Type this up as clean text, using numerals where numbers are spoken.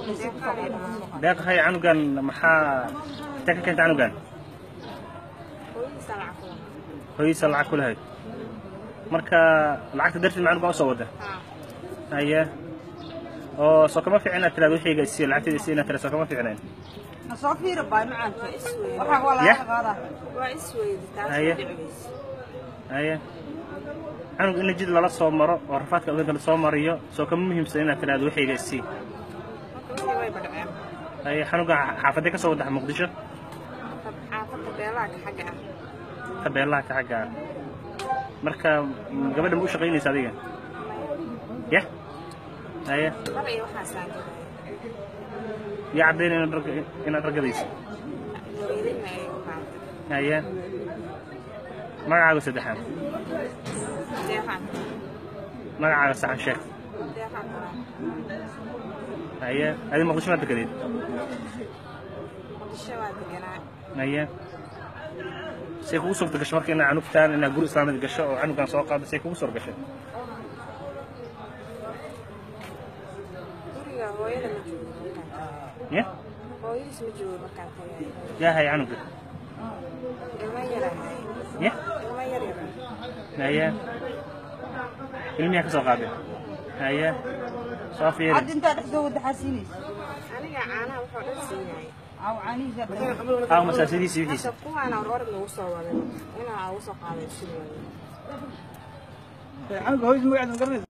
Deeq hay canugan maxaa intee ka keentay canugan? Hooyadiisa lacag ku lahayd. Marka lacagta darteed ma canugan usoo wada? Haye, oo soo kama fiicin inaad tiraado wixiyga isii, lacagteeda isii inaad tiraado, soo kama fiicnayn? Soo fiiri baay macaanto. Waxa waa laga qaadaa. Haye haye, canug in jid lala soo maro oo rafaadka ogeynta lasoo mariyo soo kama muhiimsan inaad tiraado wixiyga isii? Haye, xanuga xaafadee ka soo wadaxa Muqdisho? Tabeelaha ka xagga ah. Marka gabadha ma u shaqaynaysa adiga? Yah. Haye, yaa caddayn inaad raggadayso? Haye, magacaaga saddexaad, magacaaga saxan sheeg. Haye, adi Muqdisho maad degadeed? Haye, say kugu suurta gasho marka inaa canugtaan inaa guri islaamid gasho oo canugan soo qaado, say kugu suur gashay? Ya yaa hay canuga? Ya haye, ilmiyaa ka soo qaaday? Haye, soo fiiri. Hadda intaa dhexdooda waxaa siinaysa. Aw caanihiisa. Aaw masaasidiisi wixiisa? Canuga hooyadiis magaciisa ma garanaysa?